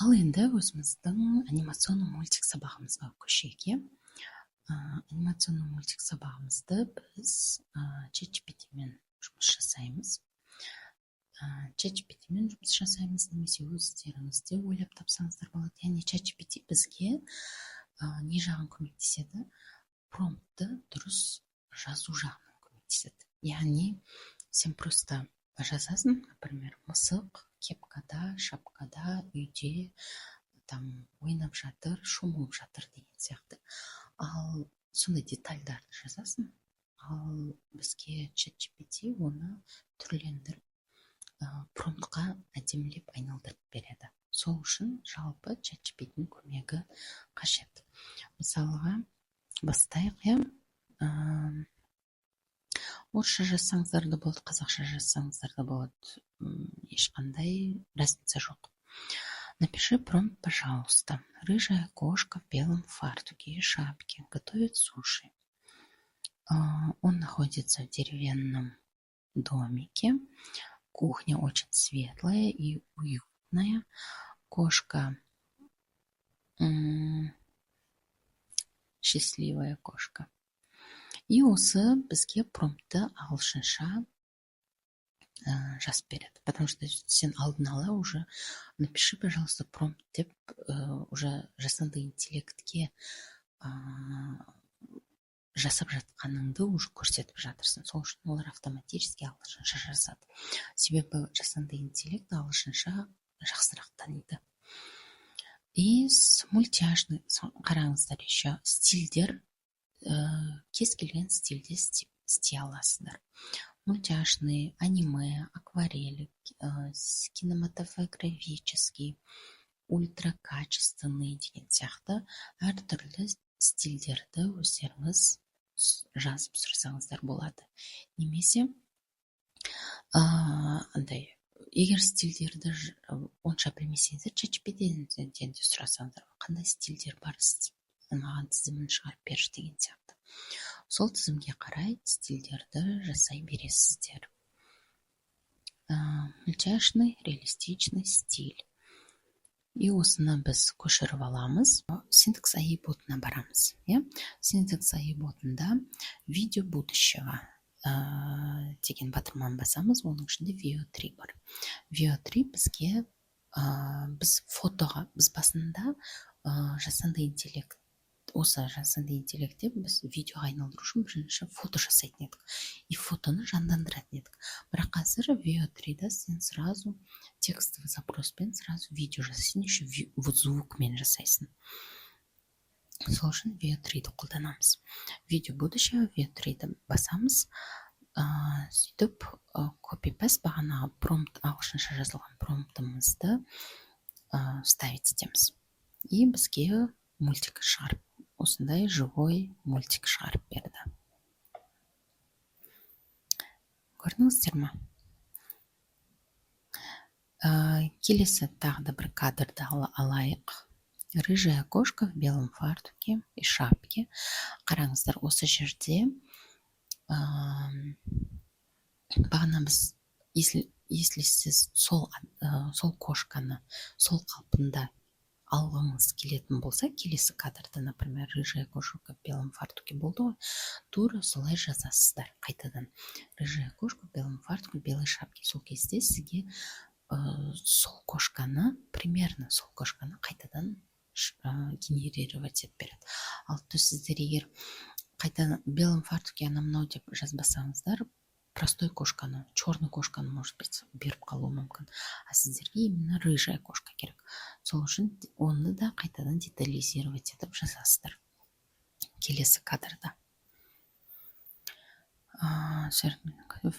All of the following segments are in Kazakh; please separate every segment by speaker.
Speaker 1: Ал енді өзіміздің анимационный мультик сабағымызға көшейік, иә. Анимационный мультик сабағымызды біз ChatGPT-мен жұмыс жасаймыз. ChatGPT-мен жұмыс жасаймыз немесе өздеріңіз де ойлап тапсаңыздар болады. Яғни ChatGPT бізге не жағын көмектеседі? Промптты дұрыс жазу жағынан көмектеседі. Яғни сен просто жазасың, например, мысық кепкада, шапкада, үйде там ойнап жатыр, шомылып жатыр деген сияқты. Ал сондай детальдарды жазасың, ал бізге ChatGPT оны түрлендіріп, промптқа әдемілеп айналдырып береді. Сол үшін жалпы ChatGPT-ның көмегі қажет. Мысалға, бастайық, иә. Орысша жазсаңыздар да болады, қазақша жазсаңыздар да болады, ешқандай разница жоқ. Напиши промпт, пожалуйста. Рыжая кошка в белом фартуке и шапке готовит суши. Он находится в деревянном домике. Кухня очень светлая и уютная. Кошка счастливая кошка. И осы бізге промптты ағылшынша жазып береді, потому что сен алдын ала уже «напиши, пожалуйста, промпт» деп уже жасанды интеллектке жасап жатқаныңды уже көрсетіп жатырсың. Сол үшін олар автоматически ағылшынша жазады, себебі жасанды интеллект ағылшынша жақсырақ таниды. И с мультяшный, қараңыздар, еще стильдер, кез келген стильде істей аласыздар: мультяшный, аниме, акварель, кинематографический, ультракачественный деген сияқты әртүрлі стильдерді өздеріңіз жазып сұрасаңыздар болады. Немесе андай, егер стильдерді онша білмесеңіздер, ChatGPT-ден де сұрасаңыздар, қандай стильдер бар, маған тізімін шығарып берші деген сияқты. Сол тізімге қарай стильдерді жасай бересіздер. Мультяшный реалистичный стиль. И осыны біз көшіріп аламыз, Syntx AI ботына барамыз, иә. Syntx AI ботында «Видео будущего» деген батырманы басамыз. Оның ішінде Veo 3 бар. Veo 3 бізге біз фотоға, біз басында жасанды интеллект, осы жасанды интеллектте біз видеоға айналдыру үшін бірінші фото жасайтын едік и фотоны жандандыратын едік. Бірақ қазір Veo 3-да сен сразу текстовый запроспен сразу видео жасайсың, еще звукмен жасайсың. Сол үшін Veo 3-ді қолданамыз. «Видео будущего», Veo 3-ді басамыз. Сөйтіп, copy paste, бағанағы промпт, ағылшынша жазылған промптымызды вставить етеміз, и бізге мультик шығарып, осындай живой мультик шығарып берді. Көрдіңіздер ма? Келесі тағы да бір кадрды алайық. Рыжая кошка в белом фартуке и шапке. Қараңыздар, осы жерде бағана біз, если сіз сол кошканы сол қалпында алғыңыз келетін болса, келесі кадрда, например, рыжая кошка в белом фартуке болды ғой, тура солай жазасыздар қайтадан: рыжая кошка в белом фартуке, белой шапке. Сол кезде сізге сол кошканы, примерно сол кошканы қайтадан генерировать етіп береді. Ал то сіздер егер қайтадан белом фартуке, анау мынау деп жазбасаңыздар, простой кошканы, черный кошканы, может быть, беріп қалуы мүмкін. А сіздерге именно рыжая кошка керек. Сол үшін оны да қайтадан детализировать етіп жазасыздар келесі кадрда.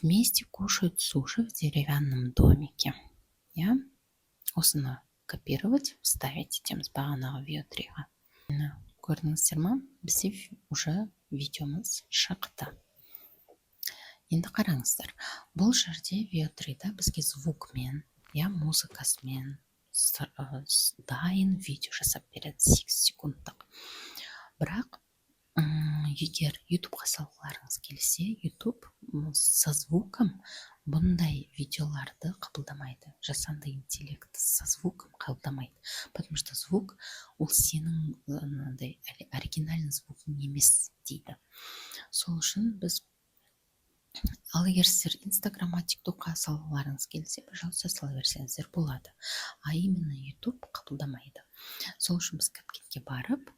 Speaker 1: Вместе кушают суши в деревянном домике, иә. Осыны копировать, вставить етеміз бағанағы Veo 3-ға. Көрдіңіздер ма, бізде уже видеомыз шықты. Енді қараңыздар, бұл жерде Veo 3-да бізге звукмен, иә, музыкасымен дайын видео жасап береді, 8 секундтық. Бірақ егер Ютубқа салғыларыңыз келсе, Ютуб со звуком Бұндай видеоларды қабылдамайды. Жасанды интеллект со звуком қабылдамайды. Потому что звук ол сенің андай оригинальный звугың емес дейді. Сол үшін біз, ал егер сіздер Инстаграмға, ТикТокқа салғыларыңыз келсе, пожалуйста, сала берсеңіздер болады. А именно YouTube қабылдамайды. Сол үшін біз CapCut-ке барып,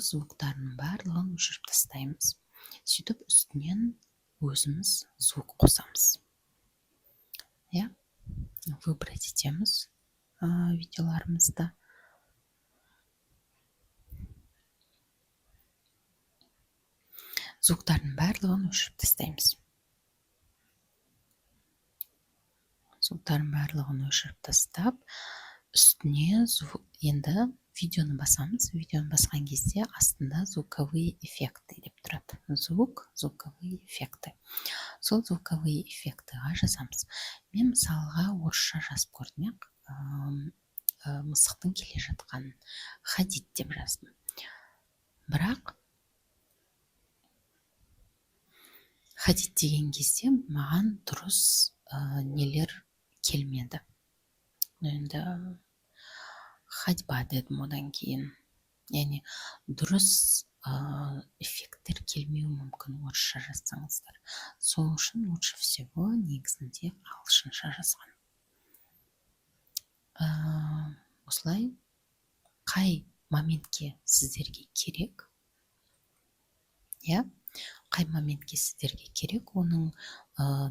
Speaker 1: звуктарының барлығын өшіріп тастаймыз. Сөйтіп үстінен өзіміз звук қосамыз. Иә, выбрать етеміз видеоларымызды. Звуктардың барлығын өшіріп тастаймыз. Звуктардың барлығын өшіріп тастап, үстіне звук, енді видеоны басамыз. Видеоны басқан кезде астында «звуковые эффекты» деп тұрады. Звук, звуковые эффекты. Сол звуковые эффектіға жазамыз. Мен мысалға орысша жазып көрдім, иә, мысықтың келе жатқанын «ходить» деп жаздым. Бірақ «ходить» деген кезде маған дұрыс нелер келмеді. Енді «ходьба» дедім одан кейін. Яғни дұрыс эффекттер келмеуі мүмкін орысша жазсаңыздар. Сол үшін лучше всего негізінде ағылшынша жазған. Осылай қай моментке сіздерге керек, иә, қай моментке сіздерге керек оның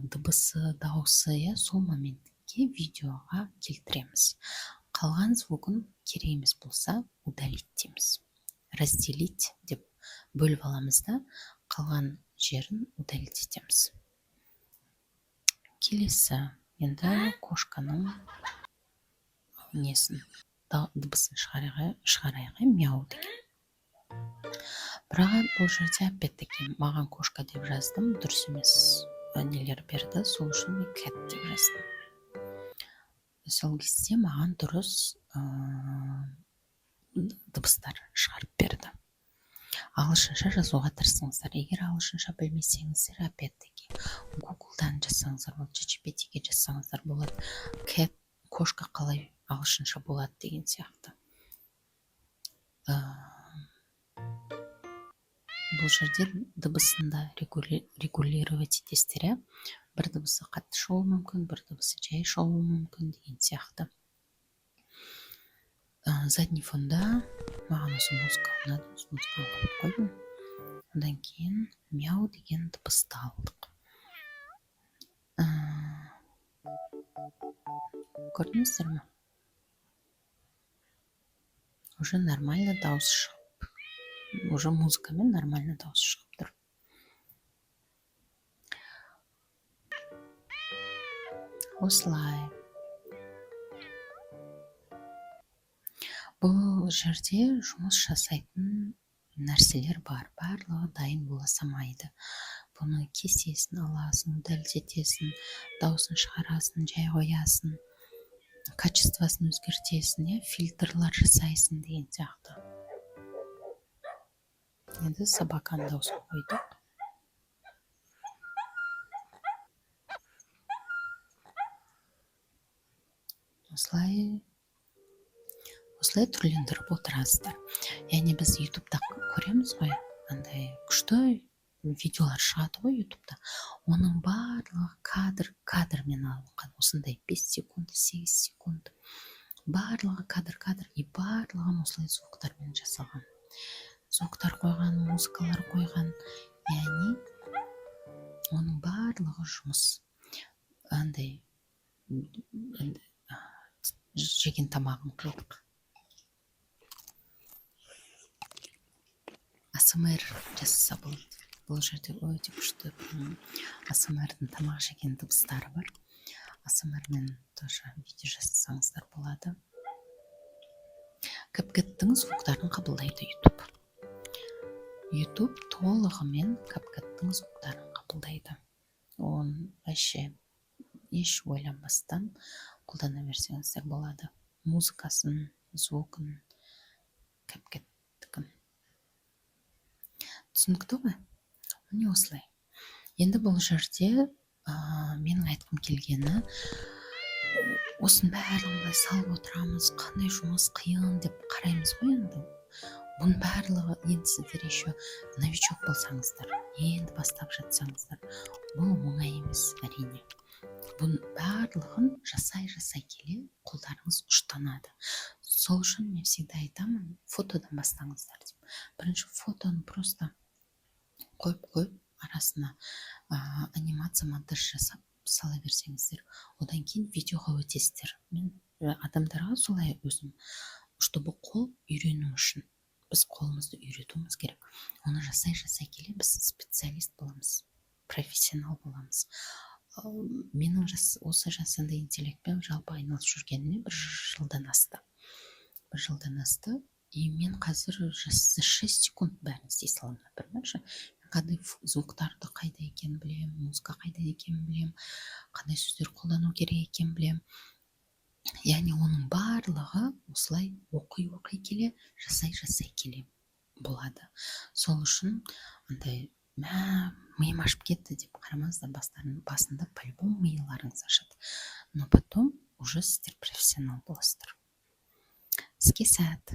Speaker 1: дыбысы, дауысы, иә, сол моментке видеоға келтіреміз. Қалған звугын керек емес болса, «удалить» дейміз. «Разделить» деп бөліп аламыз да, қалған жерін удалить етеміз. Келесі енді кошканың несін, дыбысын шығарайық, иә, «мяу» деген. Бірақ бұл жерде опять-таки маған «кошка» деп жаздым, дұрыс емес нелер берді, сол үшін мен «cat» деп жаздым. Сол кезде маған дұрыс дыбыстар шығарып берді. Ағылшынша жазуға тырысыңыздар. Егер ағылшынша білмесеңіздер, опять-таки Гуглдан жазсаңыздар болады, ChatGPT-ге жазсаңыздар болады. «Cat», «кошка» қалай ағылшынша болады деген сияқты. Бұл жерде дыбысын да регулировать етесіздер, иә. Бір дыбысы қатты шығуы мүмкін, бір дыбысы жай шығуы мүмкін деген сияқты. Задний фонда маған осы музыка ұнады, осы музыканы қойып қойдым. Одан кейін «мяу» деген дыбысты алдық. Көрдіңіздер ме? Уже нормально дауыс шығып, уже музыкамен нормально дауыс шығып тұр. Осылай. Бұл жерде жұмыс жасайтын нәрселер бар. Барлығы дайын бола салмайды. Бұны кесесің, аласың, удалить етесің, дауысын шығарасың, жай қоясың, качествосын өзгертесің, иә, фильтрлар жасайсың деген сияқты. Енді собаканың дауысын қойдық. Осылай түрлендіріп отырасыздар. Яғни біз Ютубта көреміз ғой, андай күшті видеолар шығады ғой Ютубта. Оның барлығы кадр кадрмен алынған. Осындай 5 секунд, 8 секунд. Барлығы кадр кадр и барлығын осылай звуктармен жасалған. Звуктар қойған, музыкалар қойған. Яғни оның барлығы жұмыс. Андай енді жеген тамағын қойдық. АСМР жасаса болады. Бұл жерде өте күшті АСМР-дің тамақ жеген дыбыстары бар. АСМР-мен тоже видео жасасаңыздар болады. CapCut-тің звуктарын қабылдайды YouTube. YouTube толығымен CapCut-тің звуктарын қабылдайды. Оны вообще еш ойланбастан қолдана берсеңіздер болады. Музыкасын, звукын, CapCut-тікін. Түсінікті ғой? Міне осылай. Енді бұл жерде менің айтқым келгені: осының барлығын былай салып отырамыз, қандай жұмыс, қиын деп қараймыз ғой. Енді бұның барлығы, енді сіздер еще новичок болсаңыздар, енді бастап жатсаңыздар, бұл оңай емес, әрине. Бұның барлығын жасай жасай келе қолдарыңыз ұштанады. Сол үшін мен всегда айтамын, фотодан бастаңыздар деп. Бірінші фотоны просто қойып қойып, арасына анимация, монтаж жасап сала берсеңіздер, одан кейін видеоға өтесіздер. Мен адамдарға солай өзім, чтобы қол үйрену үшін, біз қолымызды үйретуіміз керек. Оны жасай жасай келе біз специалист боламыз, профессионал боламыз. Менің осы жасанды интеллектпен жалпы айналысып жүргеніме бір жылдан асты, бір жылдан асты. И мен қазір за 6 секунд бәрін істей саламын. Например ше, қандай звуктарды қайда екенін білемін, музыка қайда екенін білемін, қандай сөздер қолдану керек екенін білемін. Яғни оның барлығы осылай оқи оқи келе, жасай жасай келе болады. Сол үшін андай «мә, миым ашып кетті» деп қарамаңыздар. Басында по любому миларыңыз ашады, но потом уже сіздер профессионал боласыздар. Іске сәт!